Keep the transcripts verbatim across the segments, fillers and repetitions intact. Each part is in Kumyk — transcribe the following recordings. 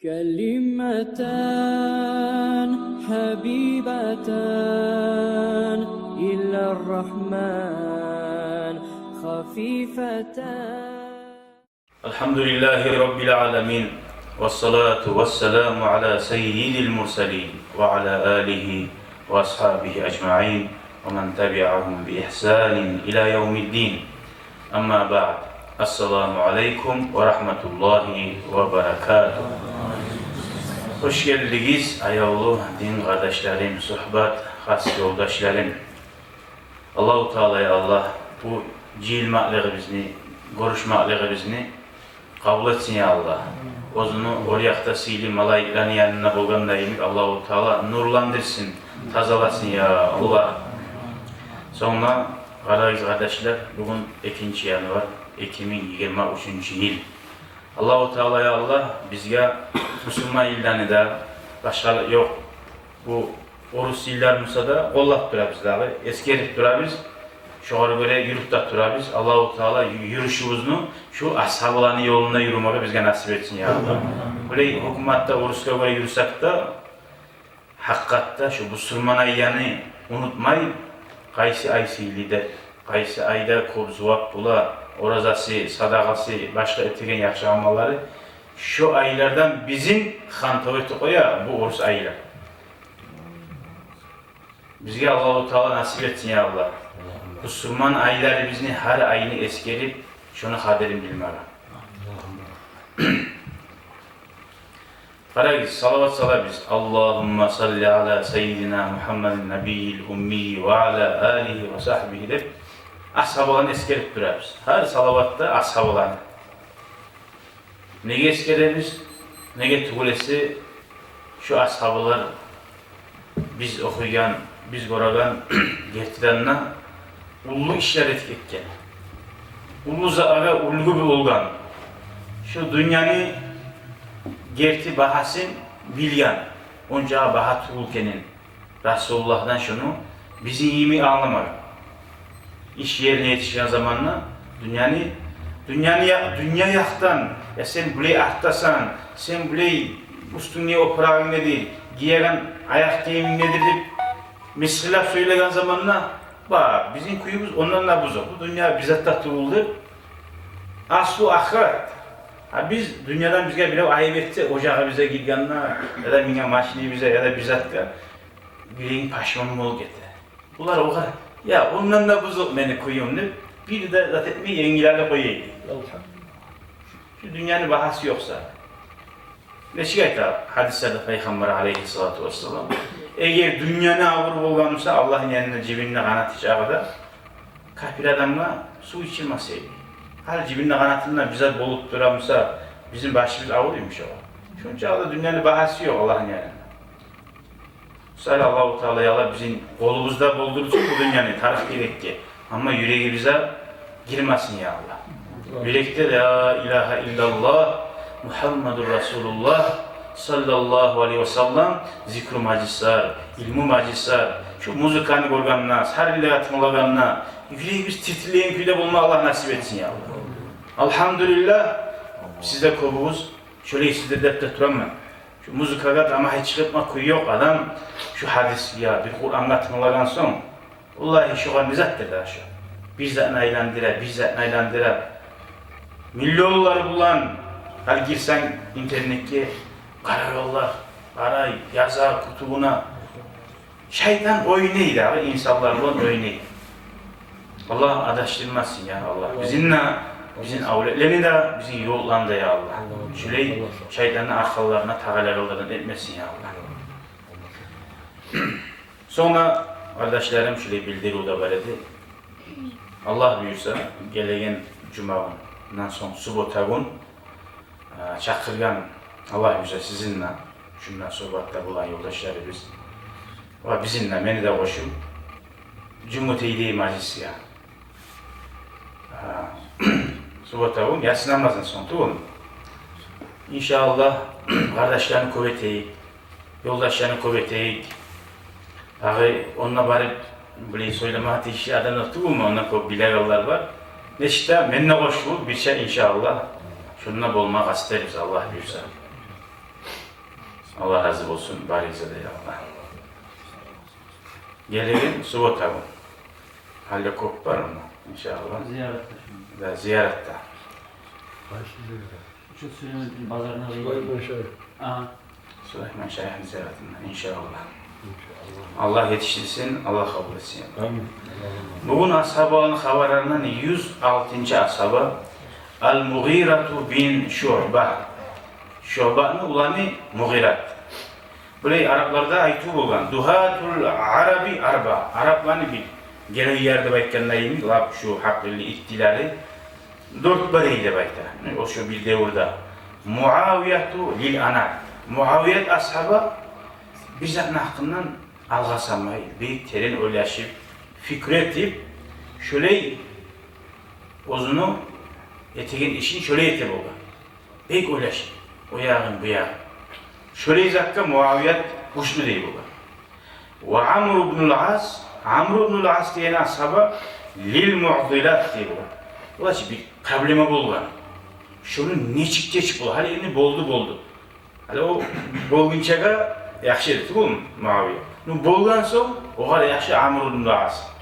كلمتان حبيبتان إلى الرحمن خفيفتان. الحمد لله رب العالمين، والصلاة والسلام على سيد المرسلين وعلى آله وأصحابه أجمعين ومن تبعهم بإحسان إلى يوم الدين. أما بعد. السلام عليكم ورحمة الله وبركاته. Хош гелдигиз, аявлу дин къардашларым, сугьбат хас ёлдашларым. Аллагьу Таала, я Аллагь, бу жыйылмакълыгъыбызны, гёрюшмакълыгъыбызны къабул этсин, я Аллагь. Оьзюню оьр якъда сыйлы малайиклени янында болгъанда йимик Аллагьу Таала нурландырсын, тазаласын, я Аллагь. Сонг да къарагъыз, къардашлар, бугюн экинчи январь, эки минг йигирма уьчюнчю йыл. Аллагьу Таала, я Аллагь, бизге мусулман йылланы да, башгъалыкъ ёкъ, бу орус йыллар буса да къоллап турабыз дагъы, эсгерип турабыз. Шогъар гёре юрюп де турабыз. Аллагьу Таала ю-, юрюшюбюзню шу асгьабаланы ёлунда юрюмеге бизге насип этсин, я Аллагь. Булай гьукуматда орусгъа гёре юрюсек де, гьакъыкъатда шу бусурман айны унутмай, къайсы ай сыйлы деп, къайсы айда кёп зувап бола, оразасы, садагъасы, башгъа этеген яхшы амаллары, шу айлардан бизин хантав этип къоя бу орус айлар. Бизге Аллагьу Таала насип этсин, я Аллагь. Бусурман айларыбызны, гьар айны эсгерип, шону къадирин билмеге. Къарагъыз, салават салабыз. اللهم صل على سيدنا محمد النبي الأمي وعلى آله وصحبه деп асгьабаланы эсгерип турабыз. Гьар салаватда асгьабаланы. Неге эсгеребиз? Неге тюгюл эсе, шу асгьабалар биз охуйгъан, биз гёреген гертиден де уллу ишлер этип гетген. Уллу затлагъа уьлгю болгъан. Шу дюньяны герти багьасын билген, онча багьа тюгюл экенин. Расулуллагьдан шону бизин йимик англамагъан. Иш ерине етишген заманда дюньяны, дюньяны я-, дюнья якъдан, я сен булай артдасан, сен булай, уьстюнгде опурагъынг недир, гиеген аякъ гийиминг недир деп, мысгъыллап сёйлеген заманда, ба, бизин кююбюз ондан да бузукъ. Бу дюнья бир зат да тюгюл деп. Аслу ахырат. А биз дюньядан бизге бирев айып этсе, ожагъыбызгъа гиргенде, яда минген машинибизге, яда бир затгъа, юрегинг пашман болуп гете. Булар огъар, я, ондан да бузукъ мени кююм деп, бир де зат этмей, енгил алып къоя эди. Шу дюньяны багьасы ёкъса. Нечик айта гьадислерде Пайхаммар алейгьиссалату вассалам: эгер дюньяны авур болгъан буса, Аллагьны янында жибинни къанаты чакъы да капир адамгъа сув ичирмес эди. Гьали жибинни къанатында бир зат болуп тура буса, бизин башыбыз авур йимик огъар. Шончакъы да дюньяны багьасы ёкъ Аллагьны янында. Сали Аллагьу Таала, я Аллагь, бизин къолубузда болдурсун бу дюньяны тарыкъ герекге. Амма юрегибизге гирмесин, я Аллагь. Юрекде ла илагьа иллаллагь, Мугьаммадур Расулуллагь, саллаллагьу алейгьи ва саллам, зикру мажлислер, илму мажлислер, шу музыканы гёргенде, сарынлагъа тынглагъанда, юрегибиз титирлеген кюйде болма Аллагь насип этсин, я Аллагь. Алгьамдулиллагь, сиз де кёбюгюз шолайсыздыр деп де тураман. Шу музыкагъа тамагьа чыгъарма кюй ёкъ адам, шу гьадисге, бир Къурангъа тынглагъан сонг, валлагьи, шогъар не затдыр да шу? Бир затны айландыра, бир затны айландыра. Миллионлар булан, гьали гирсенг интернетге, къарагъанлар къарай, яза кутугъуна. Шайтан ойнай дагъы, инсанлар булан ойнай. Аллагь адашдырмасын, я Аллагь. Бизин де, бизин авлетлени де, бизин ювукъланы да, я Аллагь. Шулай шайтанны аркъанларына тагъалар олардан этмесин, я Аллагь. Сонг да, къардашларым, шулай билдирив де бар эди. Аллагь буюрса, гелеген жумагюн, ондан сонг субботагюн, а, чакъыргъан, Аллагь буюрса, сизин де, шунда сугьбатда болгъан ёлдашларыбыз ва бизин де, мени де къошуп, жумут эйдей мажлисге. А, субботагюн яссы намаздан сонг тюгюлмю? Иншааллагь, къардашланы кёп этейик, ёлдашланы кёп этейик. Дагъы онда барып, биле, сёйлеме тийишли адам да тюгюлмен, онда кёп билегенлер бар. Нечик де, мен де къошулуп, бирче, иншааллагь, шунда болма къаст этербиз, Аллагь буюрса. Аллагь рази болсун барыгъызгъа да, я Аллагь. Гелеген суббота гюн. Гьали кёп бар ону, иншааллагь. Зияратда шунда. Да, зияратда. Къайсы зиярат? Учёт Сулейман базарына къыйын. Сулейман шайых. Агьа. Сулейман шайыхны зияратында, иншааллагь. Иншааллагь. Аллагь етишдирсин, Аллагь къабул этсин. Амин. Бугюн асгьабаланы хабарларындан юз алтынчы асгьаба Ал-Мугъирату бин Шуъба. Шуъбаны уланы Мугъират. Булай арапларда айтыв болгъан: «Дугьатул араби арба». Арапланы бир гелеген ерде айтгъанда йимик, лап шу гьакъыллы, иттилери дёрт бар эди деп айта. О шо бир девюрде. Муавияту лил анат. Муавият асгьаба бир затны гьакъындан алгъасамай, бек терен ойлашып, фикру этип, шолай оьзюню этеген ишин шолай эте болгъан. Бек ойлашып, о ягъын, бу ягъын. Шолай затгъа Муавият гючлю дей болгъан. Ва Амру бнул Ас, Амру бнул Ас деген асгьаба лил муъдилат дей болгъан. Олар чы бир проблема болгъан. Шону нечик чечип бола? Гьали энни болду, болду. Гьали о болгъунчагъа яхшы эди тюгюлмю Муавия? Ну, болгъан сонг, огъар яхшы Амру бнул Ас.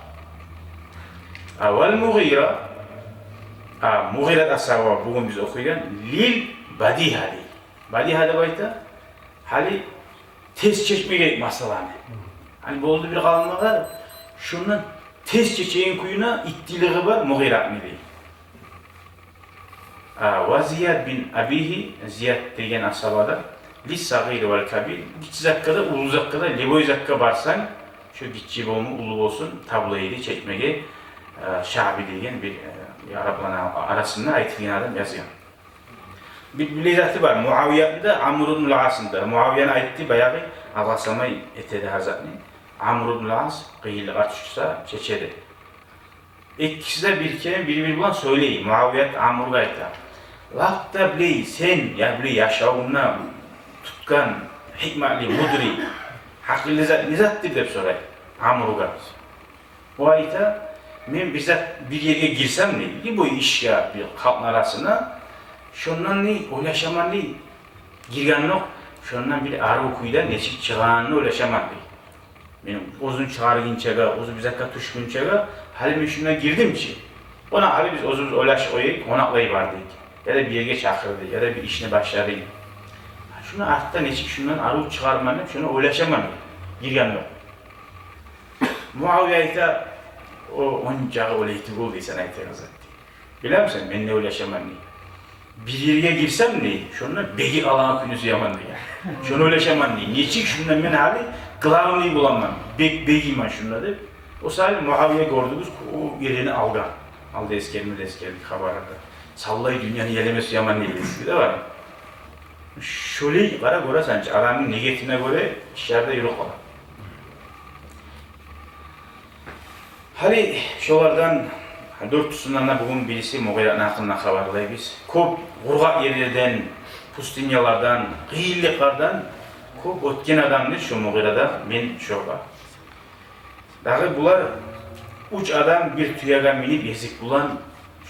А вал Мугъира, а, Мугъират асгьаба бугюн биз охуйгъан лил бадигьа дей. Бадигьа деп айта, гьали тез чечме герек масъаланы. Гьали болду бир къалмагъа, шундан тез чечеген кюйюне иттилиги бар Мугъиратны дей. А, ва Зияд бин Абигьи, Зияд деген асгьаба да, лис сагъири вал кабир, гиччи затгъа да, уллу затгъа да, любой затгъа барсанг, шо гиччи болму, уллу болсун, табула эди чечмеге, э, Шаъби деген бир, э, арапланы арасында айтылгъан адам язгъан. Бир, бир заты бар Муавиятны да, Амру бнул Асны да. Муавияны айтды баягъы, алгъасамай этеди гьар затны. Амру бнул Ас къыйынлыкъгъа тюшсе, чечеди. Экиси де бир керен бир-бири булан сёйлей. Муавият Амругъа айта: «Лап да билей, сен, я билей, яшавунгда тутгъан гьикматлы, мудрый, гьакъыллы зат не затдыр?» — деп сорай Амругъа. О айта: «Мен бир зат, бир ерге гирсем, — дей, — любой ишге, бир халкъны арасына, шондан, — дей, — ойлашаман, — дей, — гиргенокъ, шондан бир арив кюйде нечик чыгъаныны ойлашаман, — дей. — Мен оьзюм чыгъаргъынчагъа, оьзюм бир затгъа тюшгюнчеге, гьали мен шунда гирдим чи. Она гьали биз оьзюбюз ойлашып къояйыкъ, къонакълай бар, — дей, — яда бир ерге чакъыр, — дей, — яда бир ишни башла, — дей. — Шуну артда нечик шундан арив чыгъарман деп, шону ойлашаман, — дей, — гиргенокъ». Муавия айта: «О, ончакъы олай тюгюл, — дей, — сен айтагъан зат, — дей. — Билемисен, мен не ойлашаман, — дей. — Бир ерге гирсем, — дей, — шонда бегип алагъан кюйню сюемен, — дей. — Шону ойлашаман, — дей. — Нечик шунда мен гьали главный боламан, бек бегимен шунда», — деп. О саялы Муавия, гёрдюгюз, о ерни алгъан. Алда эсгерме де эсгердик хабарда. «Саллай дюньяны елеме сюемен», — дей эсгере бар. Шолай къара, гёресен чи, адамны ниетине гёре ишлер де юрюп къала. Гьали шолардан дёртюсюнден де бугюн бириси Мугъиратны гьакъында хабарлайбыз. Кёп къургъакъ ерлерден, пустынялардан, къыйынлыкълардан кёп оьтген адамдыр шу Мугъират бин Шуъба. Дагъы булар уьч адам бир тюеге минип, език булан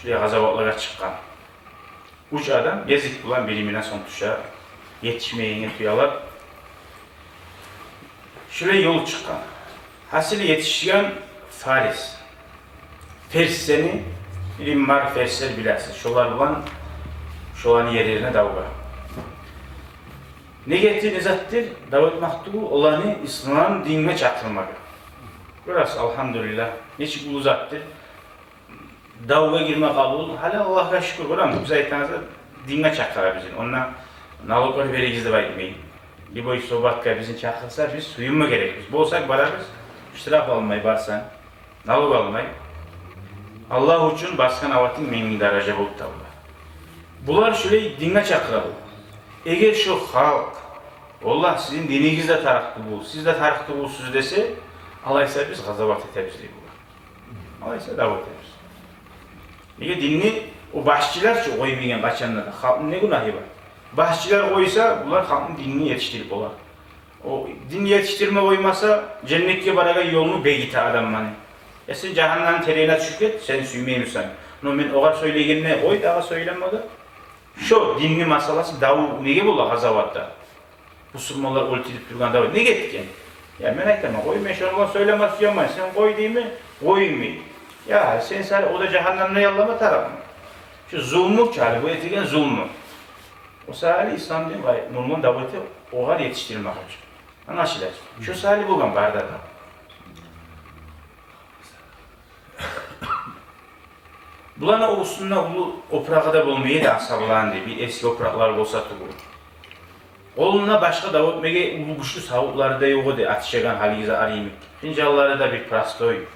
шулай къазаватлагъа чыкъгъан. Уьч адам език булан, бири мине, сонг тюше, етишмейген тюелер. Шулай ёл чыкъгъан. Гьасили, етишген Фарис. Персияны, илму бар, перслер, билесиз. Шолар булан, шоланы ерлерине давгъа. Ниети не затдыр? Дав этмек тюгюл, оланы ислам динге чакъырмагъа. Гёресиз, альгьамдулиллагь, нечик уллу затдыр. Давгъа гирме къабул. Гьали Аллагьгъа шюкюр, гёресиз, биз айтабыз, динге чакъыра бизин. Онда налоглар беригиз деп айтмай. Любой согьбатгъа бизин чакъырса, биз сююнме герекбиз. Болсакъ барабыз, штраф алмай барсанг, налог алмай. Аллагь учун басгъан абатынг минг даража болуп табула. Булар шулай динге чакъыра бу. Эгер шо халкъ: «Валлагь, сизин динигиз де тарыкъ тюгюл, сиз де тарыкъ тюгюлсюз», — десе, алайса биз къазават этебиз, дей булар. Алайса дав этебиз. Неге, динни о башчылар чы къоймайгъан къачан да, халкъны не гюнагьы бар? Башчылар къойса, булар халкъны динни етишдирип бола. О динни етишдирме къоймаса, женнетге барагъан ёлну бегите адамланы. Э, сен жагьаннамны теренине тюшюп гет, сен сюймеймисен. Но мен огъар сёйлегенни къой, дагъы сёйлеме де. Шо динни масъаласы дав неге бола къазаватда? Бусурманлар оьлтюрюп тургъан дав неге этген? Я, мен айтаман, къой, мен шону булан сёйлеме сюемен, сен къой деймен, къоймай. Я, сен сари о да жагьаннемде яллама тарыкъмы? Шу зулму чы гьали, бу этеген зулму. О сари ислам дин къай-, нурман дав эте, огъар етишдирмек учун. Англашыла чы. Шу сари болгъан бары да. Буланы уьстюнде уллу опурагъы да болмай эди асгьабаланы, дей, бир эски опуракълар болса тюгюл. Къолунда башгъа дав этмеге уллу гючлю савутлары да ёкъ эди, атышагъан гьалиги зат йимик. Хынжаллары да бир простой.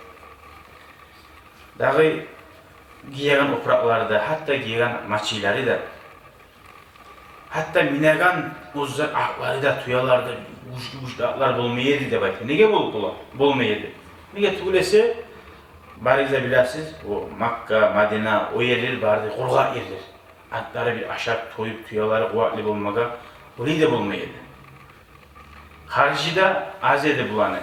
Дагъы гиеген опуракълары да, гьатта гиеген мачилары да. Гьатта минеген оьзлер атлары да, тюелер де, гючлю-гючлю атлар болмай эди деп айта. Неге болуп бола? Болмай эди. Неге тюгюл эсе, барыгъыз да билесиз, о Макка, Мадина, о ерлер бары да къургъакъ ерлер. Атлары бир ашап, тоюп, тюелери къуватлы болмагъа, олай да болмай эди. Харжы да аз эди буланы.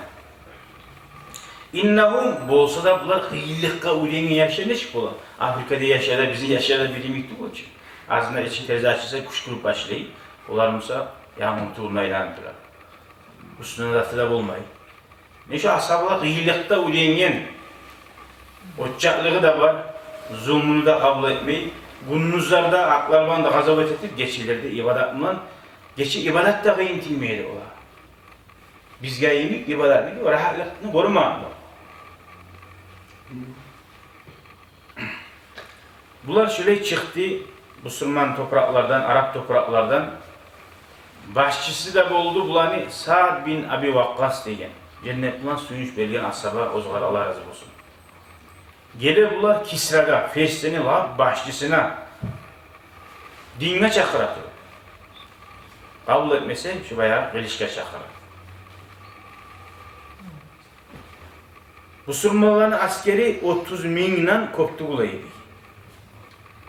Иннагьум, болса да булар къыйынлыкъгъа уьйренген яшлар, нечик бола? Африкада яшай да, бизин яшлар да бир йимик тюгюл чю. Азына ичи тереза ачылса, кюшкюрюп башлай. Олар буса янгурну тюбюнде айланып тура. Уьстюнде заты да болмай. Нече асгьабалар къыйынлыкъда уьйренген. Очакълыгъы да бар, зулмуну да къабул этмей. Гюндюзлерде атлар булан да къазават этип, гечелерде ибадат булан. Гече ибадат да къыйын тиймей эди олагъа. Бизге йимик ибадатны, рагьатлыкъны гёрмей. Булар шолай чыкъды бусурман топуракълардан, арап топуракълардан. Башчысы да болду буланы Саад бин Аби Вакъкъас деген, женнет булан сююнч берген асгьаба, огъар Аллагь рази болсун. Геле булар Кисрагъа, Персияны лап башчысына, динге чакъыра туруп. Къабул этмесе, шу баягъы къылычгъа чакъыра. Бусурманланы асгери отуз мингден кёп тюгюл эди.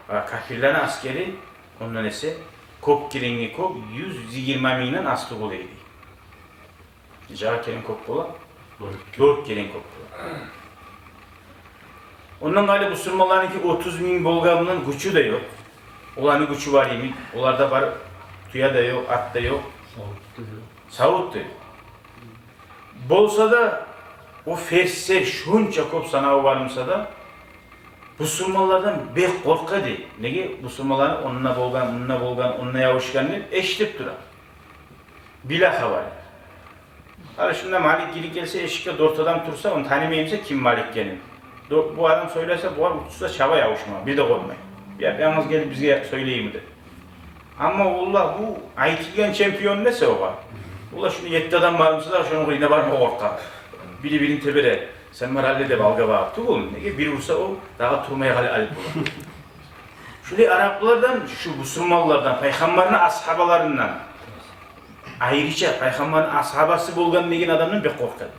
А капирлени асгери ондан эсе кёп керенге кёп, юз йигирма мингден аз тюгюл эди. Нече керен кёп бола? Дёрт керен кёп бола. Ондан къайры бусурманланыки отуз минг болгъан булан гючю де ёкъ. Оланы гючю бар йимик, оларда бар тюе де ёкъ, ат да ёкъ. Савут да ёкъ. Савут да ёкъ. Болса да, о перслер шунча кёп санаву бар буса да, бусурманлардан бек къоркъа эди. Неге? Бусурманланы онда болгъан, мунда болгъан, онда ябушгъан деп эшитип тура. Биле хабар. Гьали шунда малик гирип гелсе эшикге, дёрт адам турса, ону танымаймыса, ким малик экенин. Дё-, бу адам сёйлесе, булар учуса чаба ябушма, бир де къоймай. Я, янгыз гелип бизге сёйлейми деп. Амма оллагь, бу айтылгъан чемпион десе огъар. Оллагь, шунда етти адам бар буса да, шону къырыйына барма къоркъа. Бири бирин тебере, сен бар гьали деп алгъа багъып тюгюл. Неге, бир урса, о дагъы турмай къалып бола. Шулай араплардан, шу бусурманлардан, пайхаммарны асгьабаларындан, айрыча пайхаммарны асгьабасы болгъан деген адамдан бек къоркъа эди.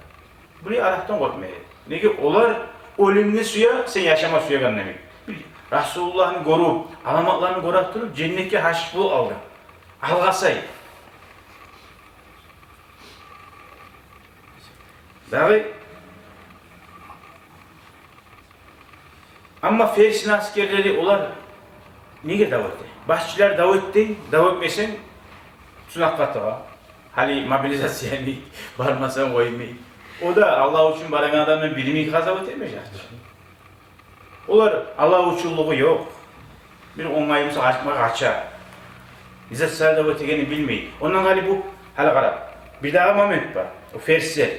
Булай арапдан къоркъмай эди. Неге, олар оьлюмню сюе, сен яшама сюеген йимик. Бир Расулуллагьны гёрюп, аламатларын гёре туруп, женнетге гьашыкъ болуп алгъа. Алгъасай. Дагъы Амма персни асгерлери, олар неге дав эте? Башчылар дав эте, дав этмесенг, тюзакъгъа тыгъа. Гьали мобилизация йимик, бармасанг къоймай. О да Аллагь учун барагъан адамдан бир йимик къазават этмежек чи. Олар Аллагь учунлугъу ёкъ. Бир онгайы буса къачма къача. Иза саялы дав этегенин билмей. Ондан къайры бу, гьали къара, бир дагъы момент бар. О перслер.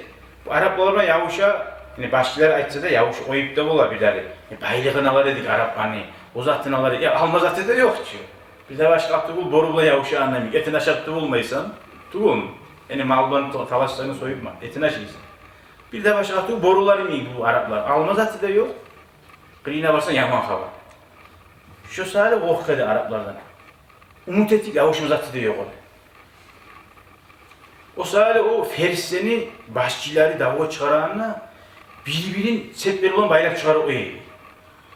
Бу араплар булан ябуша, яни башчылар айтса да, ябушуп къоюп да бола бир дагъы. Э, байлыгъын алар эдик арапланы, о затын алар эдик. Э, алма заты да ёкъ чу. Бир де башгъа тюгюл, бору булан ябушагъан йимик. Этин ашап да болмайсан. Тюгюлмю? Яни мал булан та-, талашсанг, союпму, этин ашайсан. Бир де башгъа тюгюл, борулар йимик бу араплар. Алма заты да ёкъ. Къырыйына барсанг, яман хабар. Шо саялы къоркъа эди араплардан. Умут этип ябушма заты да ёкъ эди. О саялы о перслени башчылары давгъа чыгъарагъанда, бир-бирин сеплер булан байлап чыгъарып къоя эди,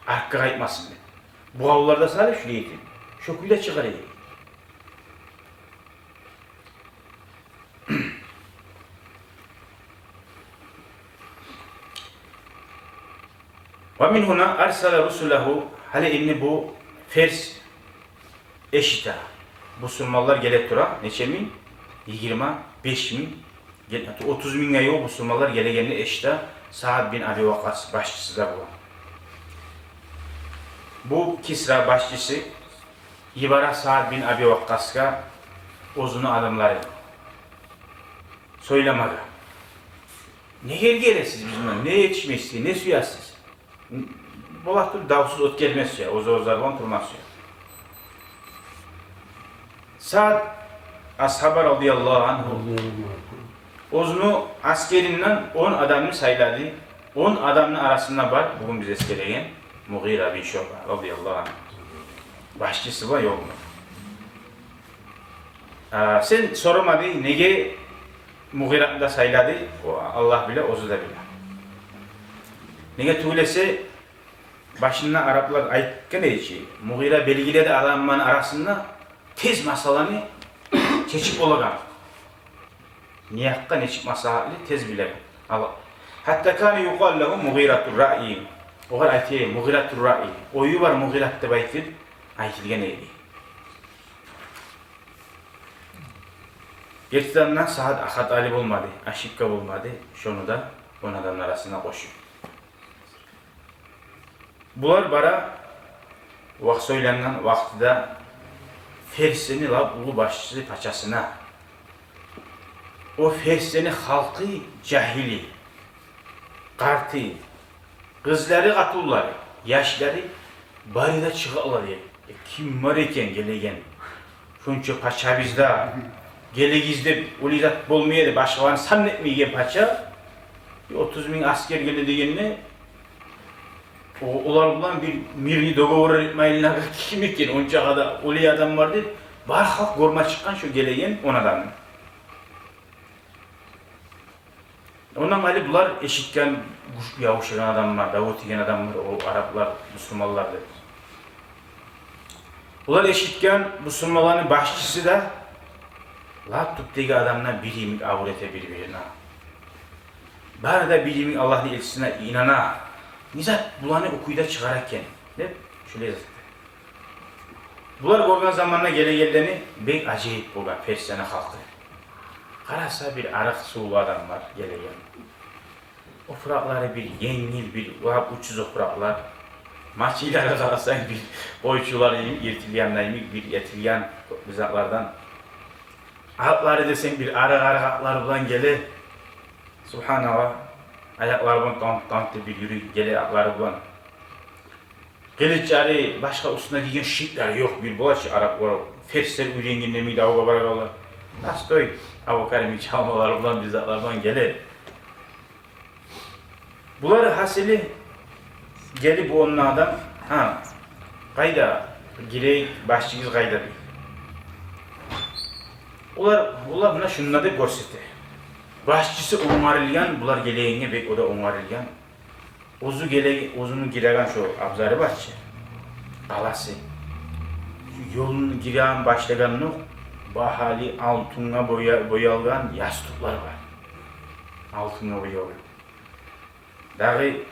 артгъа къайтмасын деп. Бугъавлар да салып, шулай этип, шо кюйде чыгъара эди. Ва мин гьуна арсала русулагьу, гьали энни бу перс эшите, бусурманлар геле тура, нече минг? Йигирма беш минг, гел-, отуз мингге ювукъ бусурманлар гелегенни эшитди Саад бин Аби Вакъкъас башчысы да булан. Бу Кисра башчысы йибере Саад бин Аби Вакъкъасгъа оьзюню адамларын сёйлемеге. Неге гелесиз биз булан? Не етишмейсиз, не сюесиз? Болатур, давсуз оьтгермес я, оьз-оьзлер булан турмас я. Саад асгьаба радияллагьу ангьу оьзюню асгеринден он адамны сайлады. Он адамны арасында бар бугюн биз эсгереген Мугъира бин Шуъба радияллагьу ангьу. Башчысы бар ёлуна. А, сен сорама дей, неге Мугъираны да сайлады, о, Аллагь биле, оьзю де биле. Неге тюгюл эсе, башында араплар айтгъан эди чи, Мугъира белгили де адамланы арасында тез масъаланы чечип болагъан. Не якъгъа нечик маслагьатлы тез билеген. Ал-, гьатта кана юкъалу лагьу Мугъиратур раъи. Огъар айта эди Мугъиратур раъи. Ою бар Мугъират деп айтып айтылгъан эди. Гертиден де Саад хаталы болмады, ошибка болмады, шону да он адамны арасына къошуп. Булар бара, вакъ сёйленген вакътиде, Персияны лап уллу башчысы пачасына. О Персияны халкъы жагьили, къарты, къызлары, къатынлары, яшлары бары да чыгъалар дей. Э, ким бар экен гелеген? Шунча пача бизде. Гелегиз деп, олай зат болмай эди, башгъаланы сан этмейген пача. Э, отуз минг асгер геле дегенде, о-, олар булан бир мирный договор этмейли, ким экен, онча къадар олай адам бар деп, бар халкъ гёрме чыкъгъан шо гелеген он адамны. Ондан къайры булар эшитген, гюч-, ябушагъан адамлар, дав этеген адамлар, о араплар, бусурманлар деп. Булар эшитген, бусурманланы башчысы да, лап тюпдеги адамлар бир йимик абур эте бир-бирине. Бары да бир йимик Аллагьны элчисине инана. Не зат буланы о кюйде чыгъара экен деп, шолай зат эте. Булар гёрген заманда гелегенлени бек ажайып болгъан Персияны халкъы. Къараса, бир арыкъ сувлу адамлар гелеген. Опуракълары бир енгил, бир лап учуз опуракълар. Мачийлери къарасанг, бир къойчулар йимик, йыртылгъан йимик, бир этилген бир затлардан. Атлары десенг, бир арыкъ-арыкъ атлар булан геле. Субгьаналлагь, аякълары булан тамт-тамт деп бир юрюй геле атлары булан. Къылычлары, башгъа уьстюне гийген шийитлери ёкъ, бир бола чы арап, о, перслер уьйренген йимик давгъа барагъанлар. Настой, Абубакар йимик чалмалары булан, бир затлар булан геле. Булар гьасили гелип, онда адам, гьа, къайда гирейик, башчыгъыз къайда дей. Олар, олар муна шунда деп гёрсете. Башчысы онгарылгъан, булар гелегенге бек о да онгарылгъан. Оьзю геле-, оьзюню гиреген шо абзары бар чы, къаласы. Ёлуну гиреген башлагъандокъ, багьалы алтынгъа боя-, боялгъан ястукълар бар. Алтынгъа боялгъан. Дагъы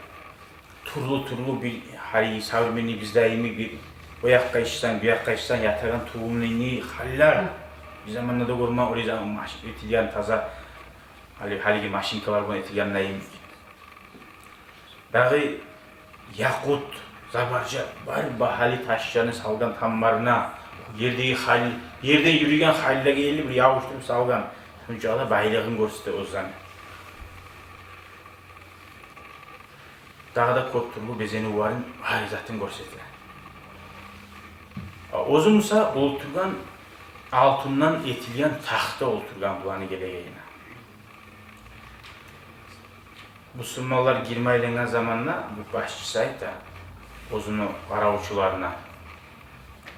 тюрлю-тюрлю бир, гьали современный бизде йимик бир, о якъгъа ичсенг, бу якъгъа ичсенг, ятагъан тюгюмлени халлар. Бир заманда да гёрме, олай заман маш-, этилген таза, гьали, гьалиги машинкалар булан этилген йимик. Дагъы якъут, забаржат, бар багьалы ташланы салгъан тамбарына, ердеги хал-, ерде юрюйген халлеге ерли бир ябушдуруп салгъан. Шунча да байлыгъын гёрсете оьзлени. Дагъы да кёп тюрлю безенив барын, бар затын гёрсете. А оьзю буса олтургъан, алтындан этилген тахта олтургъан буланы гелегенине. Бусурманлар гирме айлангъан заманда бу башчысы айта оьзюню къаравчуларына: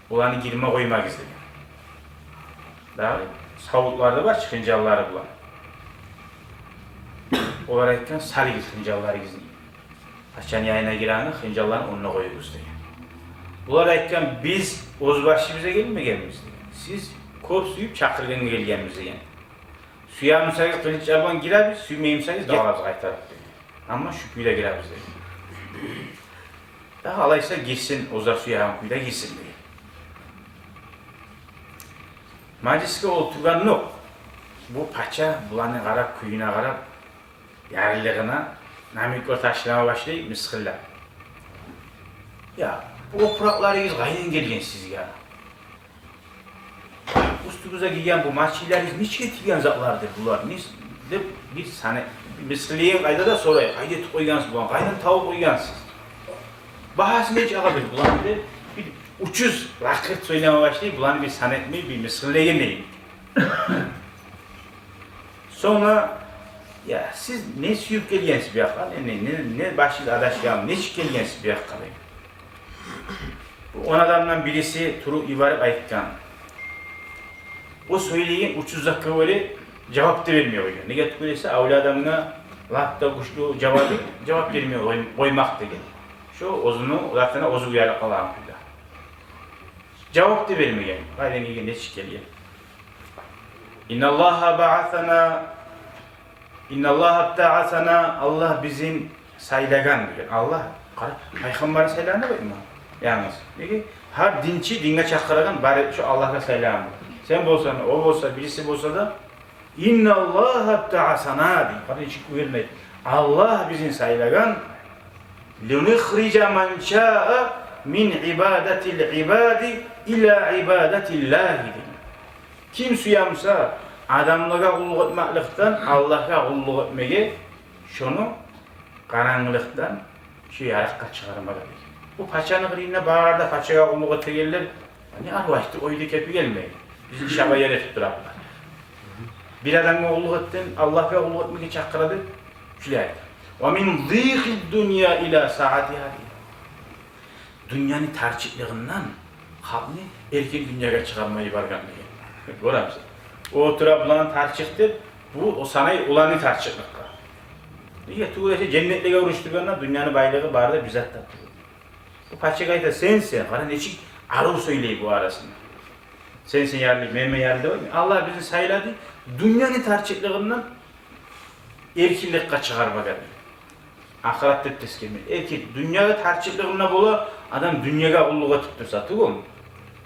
«Оланы гирме къоймагъыз», — деген. Дагъы савутлар да бар чы хынжаллары булан. Олар айтгъан: «Салыгъыз хынжалларыгъызны. Къачан янына гирегенде, хынжалланы онда къоюгъуз», — деген. Булар айтгъан: «Биз оьз башыбызгъа гелмегенбиз, — деген. — Сиз кёп сююп чакъыргъангъа гелгенбиз, — деген. — Сюе бусагъыз, къылыч булан гиребиз, сюймей бусагъыз, дагъылабыз къайтарып», — деген. «Амма шу кюйде гиребиз», — деген. «Дагъы алайса гирсин, оьзлер сюеген кюйде гирсин», — деген. Мажлисге олтургъандокъ, Бу пача буланы къарап, кююне къарап, ярлылыгъына намёклар ташлама башлай, мысгъыллап. Я, бу опуракъларыгъыз къайдан гелген сизге? Уьстюгюзге гийген бу мачийлеригиз нечик этилген затлардыр булар? Не с-, деп бир саны, бир мысгъыллайгъан къайда да сорай, къайда этип къойгъансыз буланы, къайдан табып къойгъансыз? Багьасы нечик агъабыз буланы деп, бир учуз лакъыр сёйлеме башлай, буланы бир сан этмей, бир мысгъыллайгъандай. Сонг да, я, сиз не сююп гелгенсиз бу якъгъа? Не, не, не, не башыгъыз адашгъан, нечик гелгенсиз бу якъгъа деп. Бу он адамдан бириси туруп йиберип айтгъан. О сёйлейген учуз затгъа гёре жавап да бермей къойгъан. Неге тюгюл эсе, авлия адамгъа лап да гючлю жавап, жавап бермей къой-, къоймакъ деген. Шо оьзюню затына оьзю уялып къалагъан кюйде. Жавап да бермеген. Къайдан гелген, нечик гелген? Инналлагьа баасана, инналлагьа бтаасана, Аллагь бизин сайлагъан деген. Аллагь, къара, пайхаммар сайланды бу иман. Янгыз. Неге? Гьар динчи, динге чакъырагъан бары шо Аллагьгъа сайлагъан. Сен болсанг, о болса, бириси болса да, инналлагьа бтаасана дей. Къара, нечик уверенно. Аллагь бизин сайлагъан. Линухрижа ман шаа мин ибадатил ибади ила ибадатиллагьи деген. Ким сюе буса адамлагъа къуллукъ этмекликден Аллагьгъа къуллукъ этмеге, шону къарангылыкъдан шо ярыкъгъа чыгъармагъа деген. Бу пачаны къырыйында бары да пачагъа къуллукъ этегенлер, не арив айтды, ойда кепи гелмей. Бизин шагъа яратып туралар. Бир адамгъа къуллукъ этсенг, Аллагьгъа къуллукъ этмеге чакъыра деп, шулай айта. Ва мин дыйкъид дунья ила саатигьа деген. Дюньяны тарчыкълыгъындан халкъны эркин дюньягъа чыгъарма йиберген деген. Гёремисиз? О тура буланы тарчыкъ деп, бу о санай уланы тарчыкълыкъгъа. Неге тюгюл эсе, женнетлеге урушдургъанда дюньяны байлыгъы бары да бир зат да тюгюл. Бу пачагъа айта: «Сен, сен, къара, нечик арив сёйлей бу арасында. Сен, сен ярлы, мен, мен ярлы деп айтма. Аллагь бизин сайлады дюньяны тарчыкълыгъындан эркинликге чыгъармагъа», — дей. Ахырат деп тескерме. Эркин, дюньяны тарчыкълыгъында бола, адам дюньягъа къуллукъ этип турса тюгюл.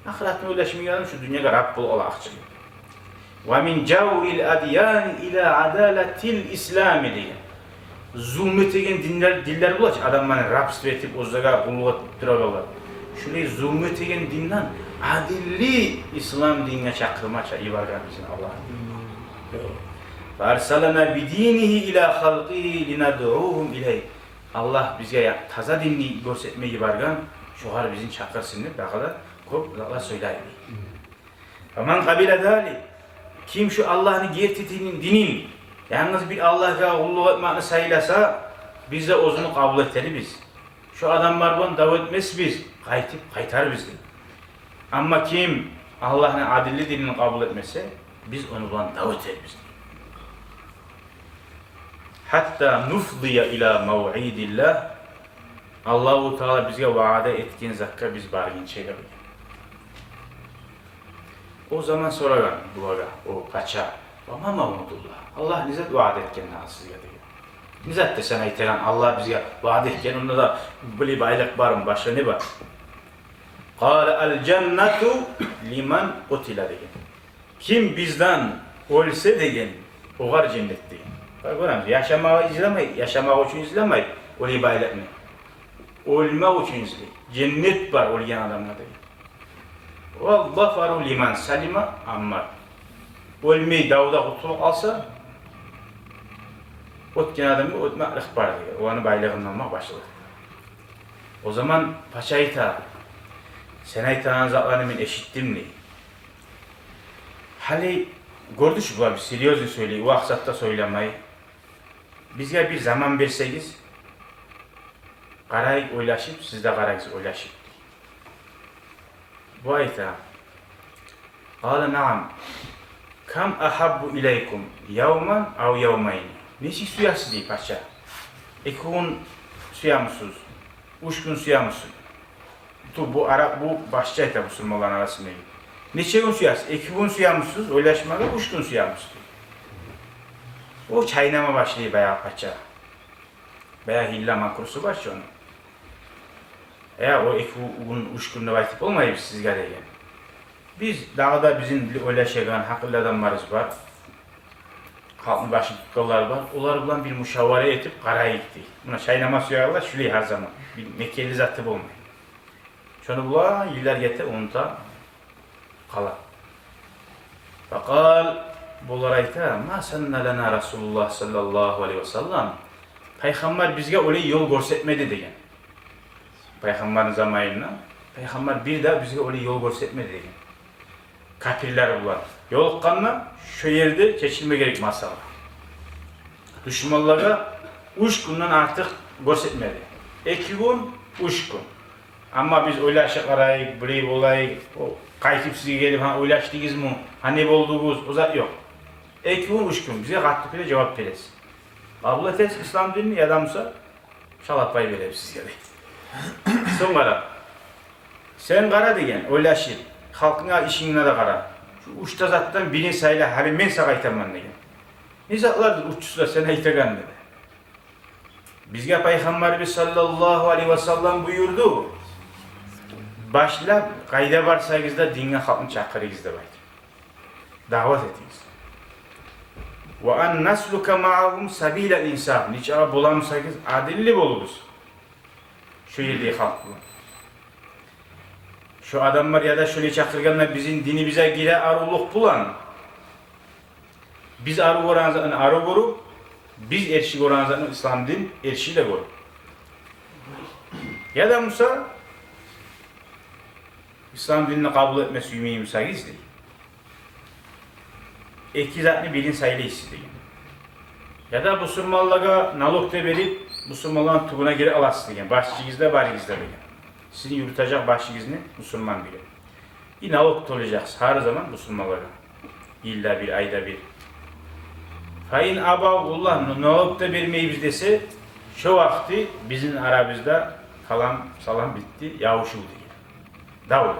Ахыратны ойлашмайгъан адам шу дюньягъа раб болуп къала, акъча. «Ва мин жаврил адьяни ила адалатил ислами», — деген. Зулму этеген динлер, динлер бола чы, адамланы рабство этип, оьзлеге къуллукъ этип туралар. Шулай зулму этеген динден адилли ислам динге чакъырма ча-, йиберген бизин Аллагь. «Фа арсалана бидинигьи ила халкъигьи линадъугьум илайгь». Аллагь бизге я-, таза динни гёрсетме йиберген, шогъар бизин чакъырсын деп, дагъы да кёп затлар сёйлей. «Фаман къабила залик», ким шу Аллагьны герти динин, динин, янгыз бир Аллагьгъа къуллукъ этмекни сайласа, биз де оьзюню къабул этербиз. Шу адамлар булан дав этмесбиз, къайтып къайтарбыз дей. Амма ким Аллагьны адилли динин къабул этмесе, биз ону булан дав этербиз дей. «Гьатта нуфдия ила мавъидиллагь», Аллагьу Таала бизге ваъда этген затгъа биз баргъынча деген. О заман сорагъан булагъа о пача: «Ва ма мавъидуллагь? Аллагь не зат ваъда этген дагъы сизге?» — деген. «Не затдыр сен айтагъан, Аллагь бизге ваъда этген, онда да булай байлыкъ бармы, башгъа не бар?» «Къала: аль-жаннату лиман къутила», — деген. «Ким бизден оьлсе, — деген, — огъар женнет», — деген. Гёремисиз, яшамагъа излемей, яшамакъ учун излемей олай байлыкъны. Оьлмек учун излей. Женнет бар оьлген адамгъа деген. «Ваз-зафару лиман салима», амма оьлмей, давда къутулуп къалса, оьтген адамгъа оьтмеклик бар деген. Оланы байлыгъын алмакъ башлай. О заман пача айта: «Сен айтагъан затланы мен эшитдим», — дей. Гьали гёрдюгюз, булар бир серьёзный сёйлей, уваакъ зат да сёйлемей. «Бизге бир заман берсегиз, къарайыкъ ойлашып, сиз де къарайыкъ ойлашып», — дей. Бу айта: «Къала: наам. Кам агьаббу илайкум, явман ав явмайни?» Нечик сюесиз, дей пача. Эки гюн сюемисиз? Уьч гюн сюемисиз? Ту, бу арап, бу башчы айта бусурманланы арасында. Нече гюн сюесиз? Эки гюн сюемисиз ойлашмагъа, уьч гюн сюемисиз? О чайнама башлай баягъы пача. Баягъы гьилла-макрусу бар чы ону. «Э, о эки гюн, уьч гюн деп айтып болмайбыз сизге», — деген. «Биз дагъы да, бизин бир ойлашагъан гьакъыллы адамларыбыз бар. халкъны башын тутгъанлар бар, олар булан бир мушавара этип къарайыкъ дей. Муна чайнама сюегенлер шулай гьар заман. Бир мекенли заты болмай. Шону булан йыллар гете, унута къала. Факъал, булар айта: «Ма санна лана Расулуллагь саллаллагьу алайгьи ва саллам». Пайхаммар бизге олай ёл гёрсетмеди деген. Пайхаммарны заманында пайхаммар бир де бизге олай ёл гёрсетмеди деген. Капирлер булан ёлукъгъанда шо ерде чечилме герек масъала. Душманлагъа уьч гюнден артыкъ гёрсетмеди. Эки гюн, уьч гюн. Амма биз ойлашып къарайыкъ, билип болайыкъ, о, къайтып сизге гелип: «Гьа, ойлашдыгъызмы? Гьа, не болдугъуз?» — о зат ёкъ. Эки гюн, уьч гюн бизге къатты кюйде жавап бересиз. Къабул этесиз ислам динни, яда буса шалапай беребиз сизге дей. Сонг къара, сен къара деген, ойлашып, халкъынга, ишинге де къара. Шу уьч де затдан бирин сайла, гьали мен сагъа айтаман деген. Не затлардыр уьчюсю де сен айтагъан деди. Бизге Пайхаммарыбыз саллаллагьу алайгьи ва саллам буюрду: «Башлап, къайда барсагъыз да, динге халкъны чакъырыгъыз», — деп айтды. Даъват этигиз. «Ва ан наслука маъагьум сабила инсаф». Нечакъы бола бусагъыз, адилли болугъуз шо ердеги халкъ булан. Шо адамлар яда шолай чакъыргъанда бизин динибизге гире аривлюк булан. Биз арив гёреген затны арив гёрюп, биз эрши гёреген затны, ислам дин, эрши де гёрюп. Яда буса ислам динни къабул этме сюймей бусагъыз дей, эки затны бирин сайлайсыз деген. Яда бусурманлагъа налог да берип, бусурманланы тюбюне гире аласыз деген. Башчыгъыз да, барыгъыз да деген. Сизин юрютежек башыгъызны бусурман билип. И налог тёлежексиз гьар заман бусурманлагъа. Йылда бир, айда бир. Фа ин абав, олар налог да бермейбиз десе, шо вакъти бизин арабызда калам, салам битди, ябушув деген. Дав.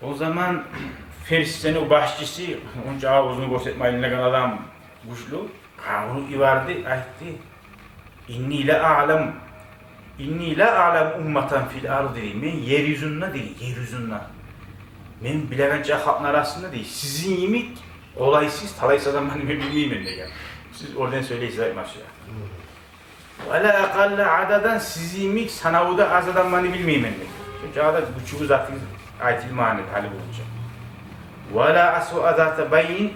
О заман Ферсни башчысы, онча авзун гёрсетмейген адам, гючлю, къавну йиберди, айтды: «Инни ла аълам, инни ла аълам умматан фил арди», — дей. «Мен ер юзюнде, — дей, — ер юзюнде мен билегенче халкъны арасында, — дей, — сизин йимик къолайсыз, талайсыз адамны мен билмеймен», — деген. Сиз оьрден сёйлейсиз, айтмакъчы. «Ва ла акъалла ададан, сизин йимик санавда аз адамны билмеймен», — деген. Чюнки ада гючюгюз, затыгъыз айтылмагъан эди гьали болгъунча. «Ва ла асваа зата байнин,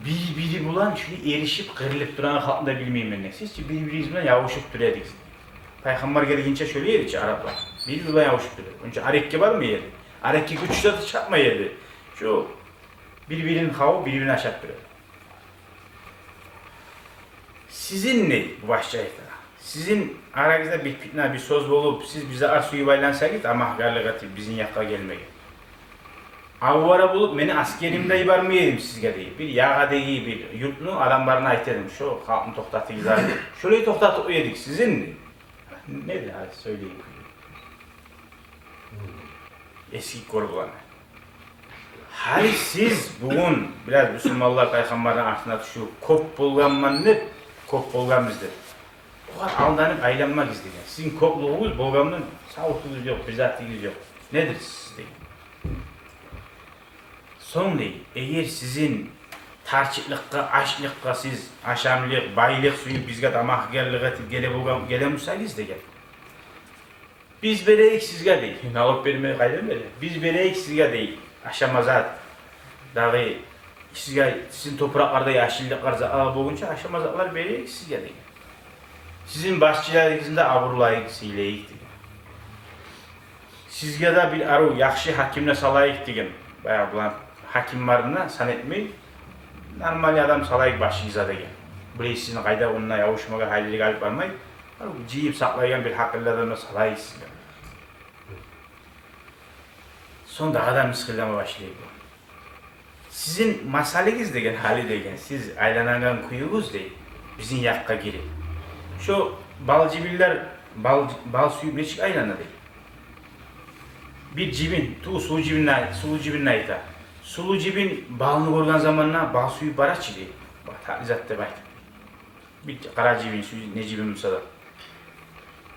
бир-бири булан шулай эришип, къырылып турагъан халкъны да билмеймен», — деген. Сиз чи бир-биригиз булан ябушуп тура эдигиз. Пайхаммар гелгинче шолай эди чи араплар. Бир-бири булан ябушуп тура эди. Онча арекге бармай эди. Арекге гюч де чапмай эди. Шу бир-бирин хаву бир-бирин ашап тура эди. Сизин, дей, бу башчы айта, сизин арагъызда бир питна, бир сёз болуп, сиз бизге арсуюп айлансагъыз, тамагьгарлыкъ этип, бизин якъгъа гелмеге, авара болуп, мени асгерим де йибермей эдим сизге, дей. Бир ягъа, дей, бир юртну адамларына айта эдим, шо халкъны токътатыгъыз, дей. Шолай токътатып эдик сизин, дей. Неди, гьали сёйлейик. Эсгик гёр буланы. Гьали сиз бугюн бираз бусурманлар пайхаммарны артына тюшюп, кёп болгъанман деп, кёп болгъанбыз деп, огъар алданып айланмагъыз деген. Сизин кёплюгюгюз болгъандан савутугъуз ёкъ, бир затыгъыз ёкъ. Недир сиз деген. Сонг, дей, эгер сизин тарчыкълыкъгъа, ачлыкъгъа, сиз ашамлыкъ, байлыкъ сююп, бизге тамагьгарлыкъ этип геле болгъан, геле бусагъыз деген, биз берейик сизге, дей. Налог бермей къайдан бере? Биз берейик сизге, дей, ашама зат. Дагъы сизге, сизин топуракъларда яшыллыкълар, затлар болгъунча ашама затлар берейик сизге, дей. Сизин башчыларыгъызны да абурлайыкъ, сыйлайыкъ, дей. Сизге де бир арив, яхшы гьакимни салайыкъ деген. Баягъы булан гьаким барына сан этмей, нормальный адам салайыкъ башыгъызгъа деген. Билесиз, сизин къайда онда ябушмагъа, гьайлилик алып бармай, арив жыйып сакълайгъан бир гьакъыллы адамны салайыкъ сизге. Сонг дагъы да мысгъыллама башлай бу. Сизин масалыгъыз деген, гьали деген, сиз айланагъан кююгюз, дей, бизин якъгъа гирип. Шо бал жибинлер, бал, бал сююп нечик айлана, дей. Бир жибин, ту сулу жибинни, сулу жибинни айта. Сулу жибин балны гёрген заманда бал сююп бара чы, дей. Бакъ, татли зат деп айтып. Бир къара жибин, сюй-, не жибин буса да.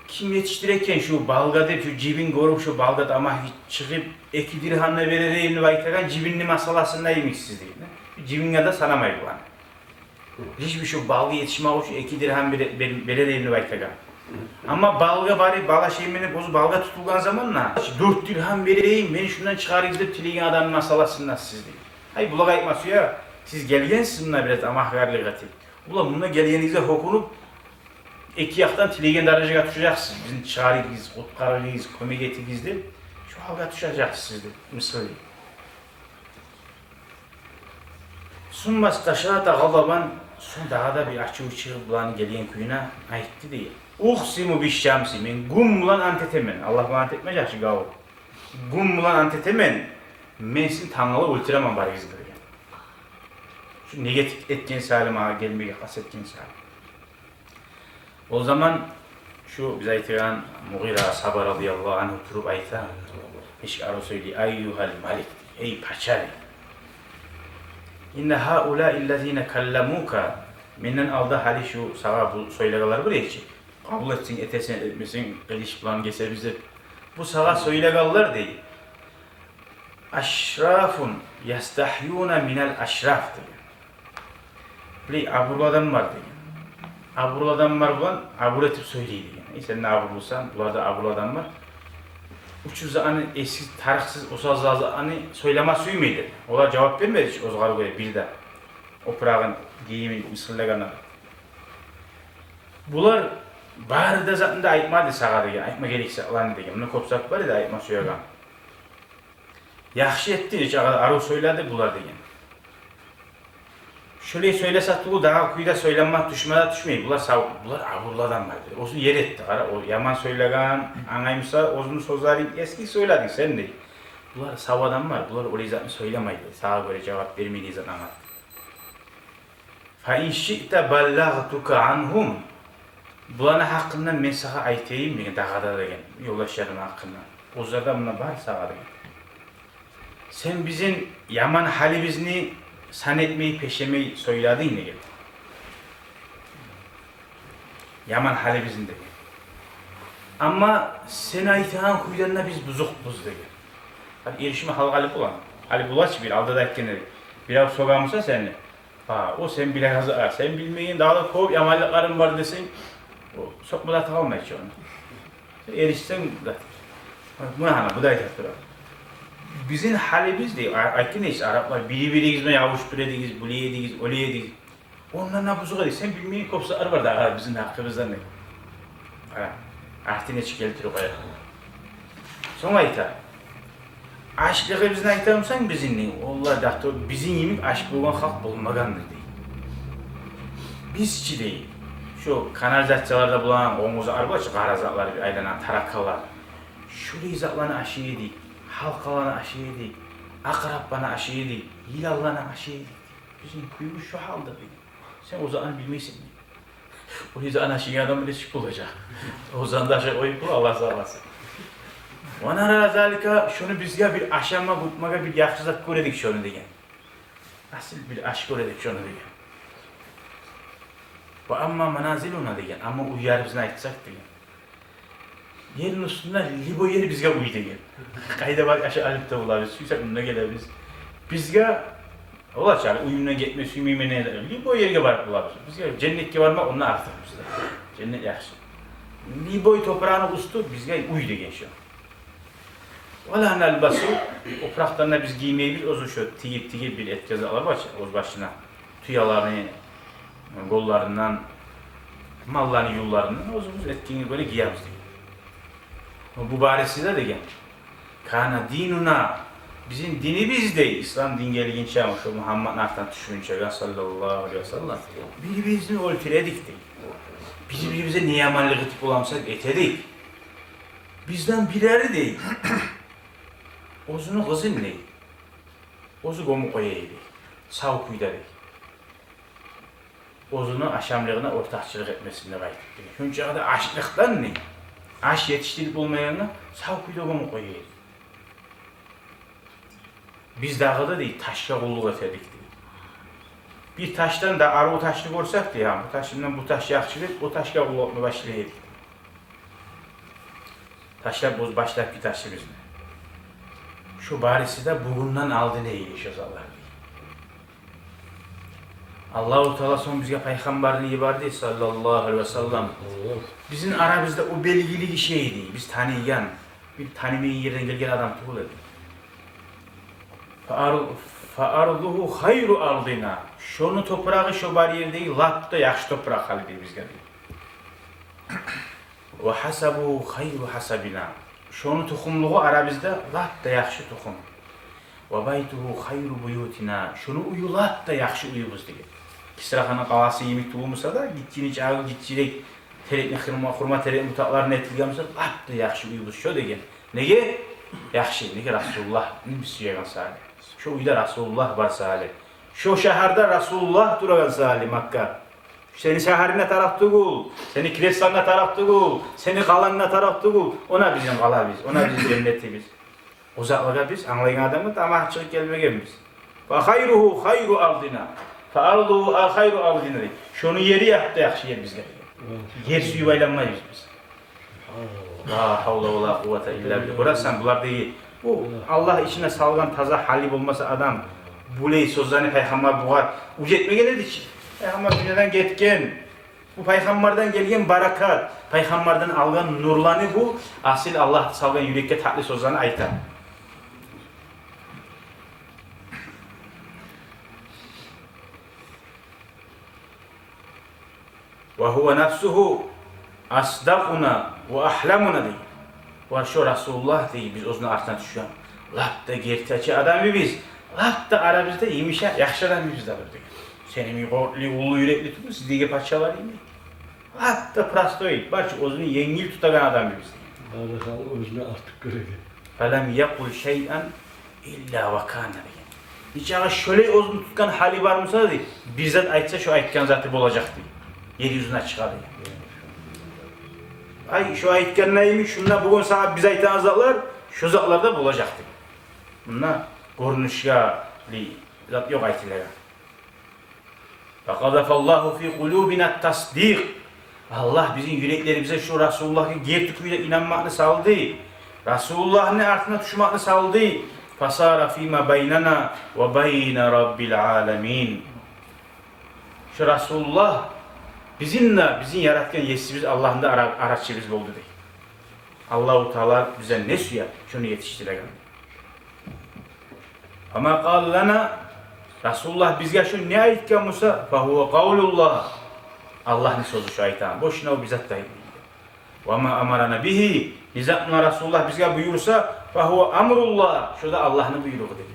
Ким етишдире экен шу балгъа деп, шу жибин гёрюп, шу балгъа тамагь чыгъып, эки диргьам да берер эдим деп айтагъан жибинни масаласында йимиксиз, дей. Жибинге де санамай буланы. Лишь бир шо балгъа етишмек учун эки диргьам бере-, бер-, берейим деп айтагъан. Амма балгъа барып, бал ашайым деп, оьзю балгъа тутулгъан заманда, дёрт диргьам берейим, мени шундан чыгъарыгъыз деп тилейген адамны масъаласында сиз, дей. Гьай, булагъа айтма сюе, сиз гелгенсиз мунда бираз тамагьгарлыкъ этип. Булар мунда гелгенигизге гьёкюнюп, эки якъдан тилейген даражагъа тюшежексиз. Бизин чыгъарыгъыз, къутгъарыгъыз, кёмек этигиз деп, шо гьалгъа тюшежексиз сиз деп, мисал. Сумма исташата гъадабан, сонг дагъы да бир ачуву чыгъып буланы гелген кюйюне айтды, дей. Укъсиму бишшамси, мен гюн булан ант этемен. Аллагь булан ант этмежек чи гавур. Гюн булан ант этемен, мен сизин тангала оьлтюремен барыгъызны да, деген. Шу ниет этген саялы, магъа гелмеге къаст этген саялы. О заман шу биз айтагъан Мугъира асгьаба радияллагьу ангьу туруп айта, эшик арив сёйлей: «Айюгьал малик, эй пача, инна гьаулаи ллазина калламука, менден алда гьали шу сагъа бу сёйлегенлер бар эди чи, къабул этсенг этесен, этмесенг къылыч булан гесебиз деп, бу сагъа сёйлегенлер, дей, ашрафун ястагьюна минал ашраф», — деген. Булай абурлу адамлар, деген. Абурлу адамлар булан абур этип сёйлей, деген. Э, сен де абурлусан, булар да абурлу адамлар. Учуз затны, эсги, тарыкъсыз, осал затны сёйлеме сюймейлер. Олар жавап бермеди чи оьзгер гёре бир де. Опурагъын, гийимин мысгъыллагъанлар. Булар бары да затны да айтмады сагъа, деген. Айтма герек затланы, деген. Мунда кёп зат бар эди айтма сюеген. Яхшы этди, нечакъы да арив сёйледи булар, деген. Шолай сёйлесе тюгюл, дагъы кюйде сёйленме тюшме де тюшмей. Булар сав-, булар абурлу адамлар, дей. Оьзю ер этди, къара, о яман сёйлеген, англаймыса, оьзюню сёзлерин эсги сёйлединг сен, дей. Булар сав адамлар, булар олай затны сёйлемейди. Сагъа гёре жавап бермейдиген зат англатды. «Фа ин шиъта баллагътука ангьум». Буланы гьакъындан мен сагъа айтайым, деген, дагъы да, деген, ёлдашларым гьакъындан. Оьзлер де мунда бар сагъа, деген. Сен бизин яман гьалыбызны сан этмей, пешемей сёйлединг, деген. Яман гьалыбызны, деген. Амма сен айтагъан кюйден де биз бузукъбуз, деген. Гьали эришме гьал гьали булан. Гьали булачы бир алда да айтгъан эдик. Бирев сёгемуса сени, а, о сен билеген зат, а, сен билмейген дагъы да кёп яманлыкъларынг бар десенг, о сёкме де къалмай чы ону. Эришсенг де. Муна гьана, бу да айта тура. Бизин гьалыбыз, дей, а-, айтгъан эдик, араплар, бири-биригиз булан ябушуп тура эдигиз, булай эдигиз, олай эдигиз. Ондан да бузукъ эдик. Сен билмейген кёп затлар бар дагъы бизин гьакъыбыздан, дей. Къара, арты нечик гелтирип къоя. Сонг айта: «Ачлыгъыбызны айтамысан бизин, дей, валлагь, дагъы да бизин йимик ач болгъан халкъ болмагъандыр», — дей. «Биз чи, — дей, — шо канализацияларда булан къонгуз арбачы, къара затлар бир айланагъан, тараканлар. Шолай затланы ашай эдик, гьалкъаланы ашай эдик, акърапланы ашай эдик, йыланланы ашай эдик. Бизин кюйюбюз шо гьалда», — дей. «Сен о затны билмейсен», — дей. «О затны ашайгъан адам нечик болажакъ? О затны да ашап къоюп бола, Аллагь сакъласын. Ва нара залика, шону бизге бир ашама, ютмагъа бир яхшы зат гёре эдик шону», — деген. «Асил бир аш гёре эдик шону», — деген. «Ва амма маназилуна, — деген, — амма уьйлерибизни айтсакъ, — деген, — ерни уьстюнде любой ер бизге уьй, — деген. — Къайда барып ашап алып да болабыз, сюйсек мунда гелебиз. Бизге, олача, уьюмден гетме сюймеймен, любой ерге барып болабыз. Бизге женнетге бармакъ ондан артыкъ бизде. Женнет яхшы. Любой топуракъны уьстю бизге уьй», — деген шо. «Ва ла налбасу, опуракъдан да биз гиймейбиз, оьзю шо тигип-тигип бир этген затлар бар чы, оьз башына, тюелени къолларындан, малланы юнларындан, оьзюбюз этгенге гёре гиебиз», — деген. «Бу бариси де, — деген, — кана динуна, бизин динибиз, — дей, — ислам дин гелгинче, шо Мугьамматны артындан тюшгюнче, саллаллагьу алайгьи ва саллам, бир-бирибизни оьлтюре эдик, — дей. — Бир-бирибизге не яманлыкъ этип боламысакъ, эте эдик. Бизден бирери, — дей, — оьзюню къызын, — дей, — оьзю гёмюп къоя эди сав кюйде, — дей. — Оьзюню ашамлыгъына ортакъчылыкъ этмесин деп айтып, — дей. — Шончакъы да ачлыкъдан, — дей, — аш етишдирип болмайгъангъа сав кюйде гёмюп къоя эди. Биз дагъы да, — дей, — ташгъа къуллукъ эте эдик, — дей. — Бир ташдан да арив ташны гёрсек, — дей, — гьа, бу ташындан бу таш яхшы деп, о ташгъа къуллукъ этме башлай эдик. Ташлап оьз башлапгъы ташыбызны. Шо бариси де бугюнден алдын эди шо затлар, — дей. Аллагьу Таала сонг бизге пайхаммарны йиберди, саллаллагьу алайгьи ва саллам. Бизин арабызда о белгили гиши эди, биз таныйгъан, бир танымайгъан ерден гелген адам тюгюл эди. Фа ар-, фа ардугьу хайру ардина. Шону топурагъы шо бар ердеги лап да яхшы топуракъ гьали дей бизге дей. Ва гьасабугьу хайру гьасабина. Шону тухумлугъу арабызда лап да яхшы тухум. Ва байтугьу хайру буютина. Шону уью лап да яхшы уьюбюз деген. Кисраханны къаласы йимик тюгюл буса да, гиччини чагъы гиччирек, терекни хурма, хурма терекни бутакъларындан этилген буса, лап да яхшы уьюбюз шо деген. Неге? Яхшы, неге Расулуллагьны биз сюеген саялы. Шо уьйде Расулуллагь бар саялы. Шо шагьарда Расулуллагь турагъан саялы, Макка. Сени шагьарынга тарыкъ тюгюл, сени креслонга тарыкъ тюгюл, сени къаланга тарыкъ тюгюл. Она бизин къалабыз, она бизин женнетибиз. О затлагъа биз, англайгъан адамгъа тамагь чыгъып гелмегенбиз. Фа хайругьу хайру ардина. Фа ардугьу а-, хайру ардина дей. Шону ери лап да яхшы ер бизге. Ер сююп айланмайбыз биз. Ла гьавла ва ла къуввата илла билла. Гёресен, булар дей, бу Аллагь ичине салгъан таза гьалы болмаса адам, булай сёзлени пайхаммар бугъар уьйретмеген эди чи. Пайхаммар дюньядан гетген. Бу пайхаммардан гелген баракат, пайхаммардан алгъан нурланы бу, асил Аллагь салгъан юрекге татли сёзлени айта. Ва гьува нафсугьу асдакъуна ва агьламуна дей. Ва шо Расулуллагь дей, биз оьзюню артына тюшген лап да гертичи адамыбыз, лап да арабызда йымышакъ, яхшы адамыбыз да бир деген. Сен йимик къоркъулу, уллу юрекли тюгюл, сиздеги пачалар йимик. Лап да простой, барча оьзюню енгил тутагъан адамыбыз деген. Бары гьал оьзюню артыкъ гёреген. Фалам якъул шайъан илла ва кана деген. Нечакъы шолай оьзюню тутгъан гьалы бар буса дей, бир зат айтса, шо айтгъан заты болажакъ дей. Ер юзюне чыгъа деген. Ай, шо айтгъанлайымы, шунда бугюн сагъа биз айтагъан затлар, шо затлар да болажакъ дей. Мунда гёрюнюшге ли зат ёкъ айтылагъан. Факъазафаллагьу фи къулубина тасдикъ. Аллагь бизин юреклерибизге шо Расулуллагьгъа герти кюйде инанмакъны салды. Расулуллагьны артына тюшмекни салды. Фасара фима байнана ва байна Раббил аламин. Шо Расулуллагь бизин де, бизин яратгъан Есибиз Аллагьны да ара-, арачыбыз болду дей. Аллагьу Таала бизге не сюе, шону етишдиреген. Ва ма къала лана, Расулуллагь бизге шо не айтгъан буса, фагьува къавлуллагь. Аллагьны сёзю шо айтагъан. Бошуна о бир зат да айтмай. Ва ма амарана бигьи, не затны Расулуллагь бизге буюрса, фагьува амруллагь, шо да Аллагьны буйругъу деген.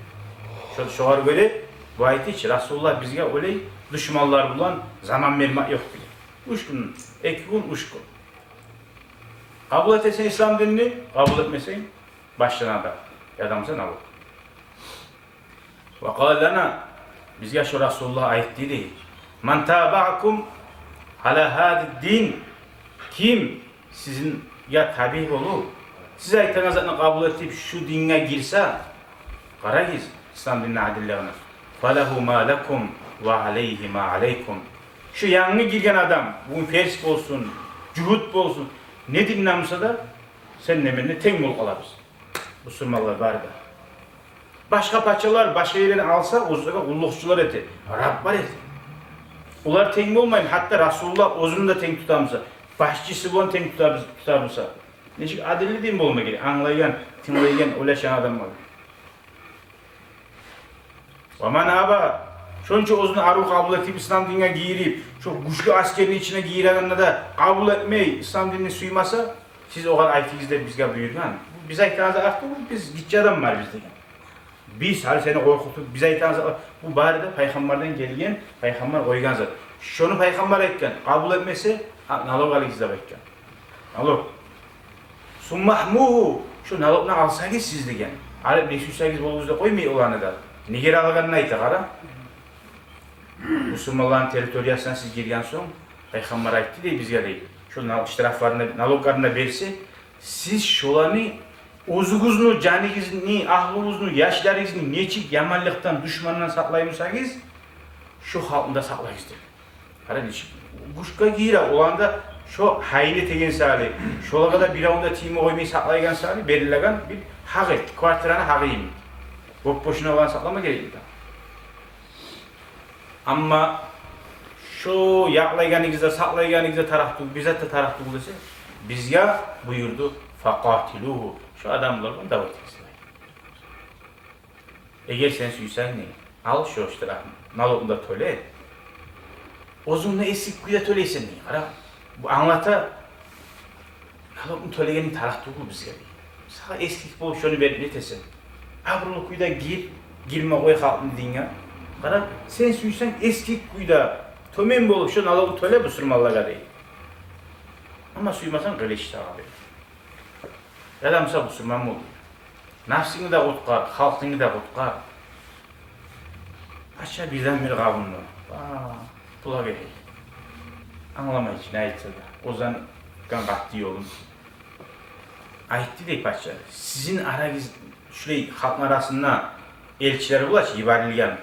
Шо, шогъар гёре бу айта чы, Расулуллагь бизге олай душманлар булан заман бермек ёкъ деген. Уьч гюн, эки гюн, уьч гюн. Къабул этесен ислам динни, къабул этмесенг, башлана да, ядамса налог. Ва къала лана, бизге шо Расулуллагь айтды дей: ман табаъакум ала гьаза дин, ким сизге табиъ болуп, сиз айтагъан затны къабул этип, шу динге гирсе, къарагъыз, ислам динни адиллигине, фалагьу ма лакум ва алайгьи ма алайкум. Шу янгы гирген адам, бугюн перс болсун, жугьут болсун, не динден буса да, сен де мен де тенг болуп къалабыз. Бусурманлар бары да. Башгъа пачалар, башгъа ерлерден алса, оьзлеге къуллукъчулар эте, раблар эте. Олар тенг болмаймы, гьатта Расулуллагь оьзюн де тенг тутамыса, башчысы булан тенг тутабыз, тутамыса. Нечик адилли дин болма герек, англайгъан, тынглайгъан, ойлашагъан адам бар. Ва ман аба, шонча оьзюню арив къабул этип, ислам динге гирип, шо гючлю аскерни ичине гирегенде де къабул этмей, ислам динни сюймесе, сиз огъар айтыгъыз деп бизге буюргъан. Биз айтагъан зат артыкъ, биз гиччи адамбыз деген. Биз гьали сени къоркъутуп, биз айтагъан зат, бу бары да пайхаммардан гелген, пайхаммар къойгъан зат. Шону пайхаммар айтгъан, къабул этмесе, а, налог алыгъыз деп айтгъан. Налог. Сумма гьмугьу, шо налогну алсагъыз сиз деген. Алып не сюйсегиз болугъуз деп къоймай оланы да. Неге алагъанын айта, къара. Бусурманланы территориясына сиз гирген сонг, пайхаммар айтды дей бизге дей. Шо нал-, штрафларын да, налогларын да берсе, сиз шоланы оьзюгюзню, жаныгъызны, агьлюгюзню, яшларыгъызны нечик яманлыкъдан, душмандан сакълай бусагъыз, шо халкъны да сакълагъыз деп. Къара нечик. Гючге гире, оланы да шо гьайын этеген саялы, шолагъа да биревню де тийме къоймай сакълайгъан саялы берилеген бир гьакъы, квартираны гьакъы йимик. Боп-бошуна оланы сакълама герекми? Амма Шо якълайгъаныгъызда, сакълайгъаныгъызда тарыкъ тюгюл, бир зат да тарыкъ тюгюл десе, бизге буюрду: «Факъатилугьу». Шо адам булан дав этигиз. Эгер сен сюйсенг, не, ал шо штрафны, налогну да тёле. Оьзюнг де эсгик кюйде тёлейсен, не, къара. Бу англата, налогну тёлегенинг тарыкъ тюгюл бизге, дей. Сагъа эсгик болуп шону берип нетесен? Абурлу кюйде гир, гирме къой халкъны динге. Къара, сен сюйсенг эсгик кюйде, тёмен болуп шо налогну тёле бусурманлагъа, дей. Амма сюймесенг, къылыч сагъа бер. Яда буса бусурман бол. Напсынгны да къутгъар, халкъынгны да къутгъар. Пача бирден-бир къабунду. Ба, булагъа герек. Англамай чы, не айтса да. Оьзюню къатты ёлун. Айтды, дей, пача: «Сизин арагъыз, шулай халкъны арасында элчилер бола чы, йиберилген.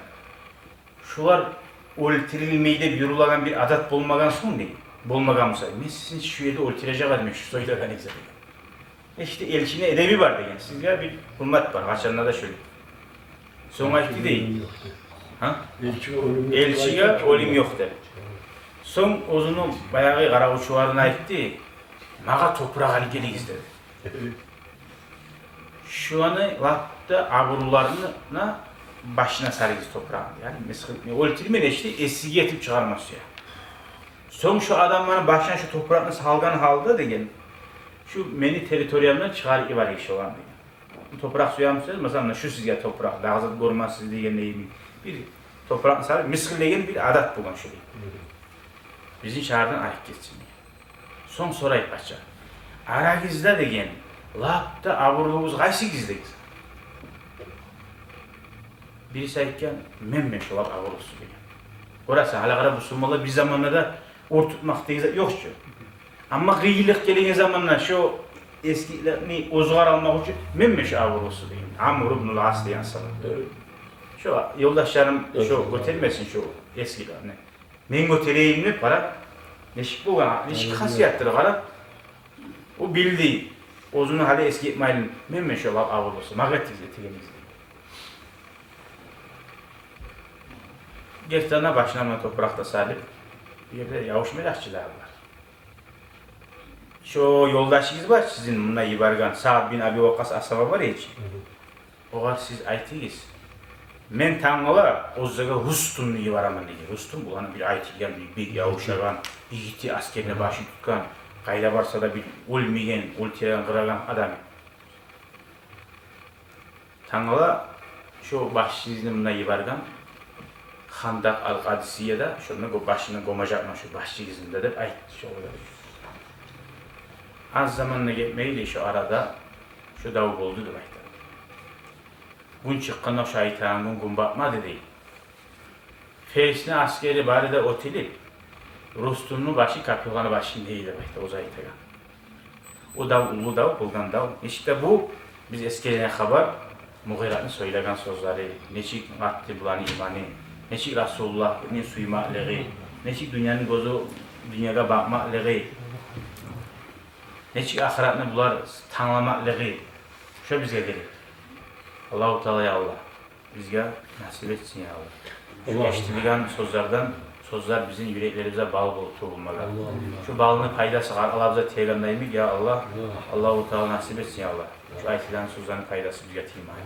Шулар оьлтюрюлмей деп юрюлеген бир адат болмагъан сонг, дей, болмагъан буса, мен сизин шу ерде оьлтюрежек эдим, шу сёйлегенигиз», — деген. Эшитди, элчини эдеби бар деген. Сизге бир гьюрмет бар, къачан да шолай. Сонг айтды, дей. Гьа? Элчиге оьлюм ёкъ деп. Сонг оьзюню баягъы къаравулчуларына айтды: «Магъа топуракъ алып гелигиз», — деди. «Шуланы лап да абурлуларына башына салыгъыз топуракъны». Яни, мисал, оьлтюрмей, эшитди, эсгик этип чыгъармас уьчюн. Сонг шо адамланы башына шо топуракъны салгъан гьалда, деген, «Шу мени территориямдан чыгъарып йиберигиз шоланы», — деген. «Топуракъ сюемисиз? Масала, муна шу сизге топуракъ, дагъы зат гёрмессиз», — дегендей, бир топуракъны салып, мисгиллеген бир адат болгъан шолай. «Бизин шагьардан алып гетсин», — деген. Сонг сорай пача: «Арагъызда, — деген, — лап да абурлугъуз къайсыгъыз?» — деген. Бириси айтгъан: «Менмен шо лап абурлусу», — деген. Гёресен, гьали къара, бусурманлар бир заманда да оьр тутмакъ деген зат ёкъ чу. Амма къыйынлыкъ гелген заманда шо эсгиклени оьзюгер алмакъ учун: «Менмен шо абурлусу», — деген. Амр ибн ал-Ас деген асгьаба. Шо ёлдашларым шо гётермесин шо эсгиклени, мен гётерейим деп, къара, нечик болгъан, нечик хасиятлар, къара. О билди оьзюню гьали эсгик этмейлигин: «Менмен шо лап абурлусу, магъа этигиз этегенигизни». Гертиден де, башына муна топуракъ да салып, бир ерде ябушмай чы да булар. Шо ёлдашыгъыз бар чы сизин, мунда йиберген Саад бин Аби Вакъкъас асгьаба бар эди чи. Огъар сиз айтыгъыз: «Мен тангала оьзлеге Рустумну йиберемен», — деген. Рустум — бу, ана, бир айтылгъан, бир бек ябушагъан, йигити, аскерни башын тутгъан, къайда барса да бир оьлмеген, оьлтюреген, къырагъан адам. «Тангала шо башчыгъызны мунда йиберген, Хандакъ ал-Къадисияда, шонда гё-, башына гёмежекмен шо башчыгъызны да», — деп айтды шо адам. Аз заман да гетмей, дей, шо арада шо дав болду деп айта. Гюн чыкъгъанда, шо айтагъан гюн, гюн батмады, дей, Ферсни аскери бары да оьтюлюп, Рустумну башы Капирланы башын егди деп айта, оьзю айтагъан. О дав уллу дав, болгъан дав. Нечик де бу биз эсгереген хабар, Мугъиратны сёйлеген сёзлери, нечик артды буланы иманы, нечик Расулуллагьны сюймеклиги, нечик дюньяны гёзю, дюньягъа бакъмакълыгъы, нечик ахыратны булар тангламакълыгъы, шо бизге герек. Аллагьу Таала, я Аллагь, бизге насип этсин, я Аллагь. Шу эшитилген сёзлерден, сёзлер бизин юреклерибизге бал болуп тюгюлмеге. Шу балны пайдасы къаркъарабызгъа тиегендейми, я Аллагь. Аллагьу Таала насип этсин, я Аллагь. Шу айтылгъан сёзлени пайдасы бизге тиймеге.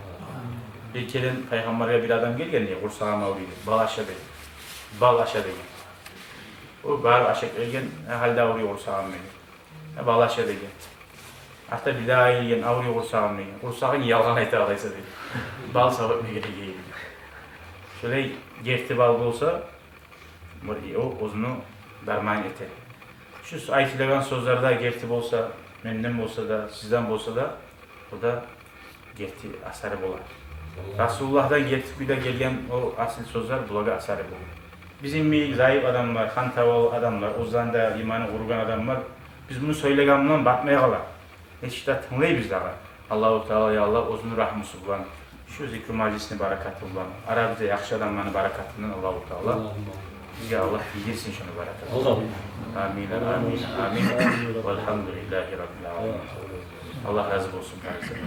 Бир керен Пайхаммаргъа бир адам гелген, дей, къурсагъым авруй деп, бал аша деген. Бал аша деген. О барып ашап гелген, э, гьали де авруй къурсагъым деген. Э, бал аша деген. Артда бир дагъы гелген, авруй къурсагъым деген. Къурсагъынг ялгъан айта алайса деген. Бал савап этмеге гелген. Шолай герти бал болса, бир о оьзюню дарманын этер. Шу айтылгъан сёзлер де герти болса, менден болса да, сизден болса да, о да герти асары бола. Расулуллагьдан герти кюйде гелген о асил сёзлер булагъа асары бола. Бизин йимик заиф адамлар, хантавал адамлар, оьзлени де иманы къуругъан адамлар, биз муну сёйлеген булан батмай къала. Нечик де тынглайбыз дагъы. Аллагьу Таала, я Аллагь, оьзюню рагьмусу булан, шу зикру мажлисни баракаты булан, арабызда яхшы адамланы баракатындан Аллагьу Таала бизге Аллагь тийдирсин шону баракатын. Амин, амин, амин. Валгьамдулиллагьи раббил аламин. Аллагь рази болсун, къардашлар.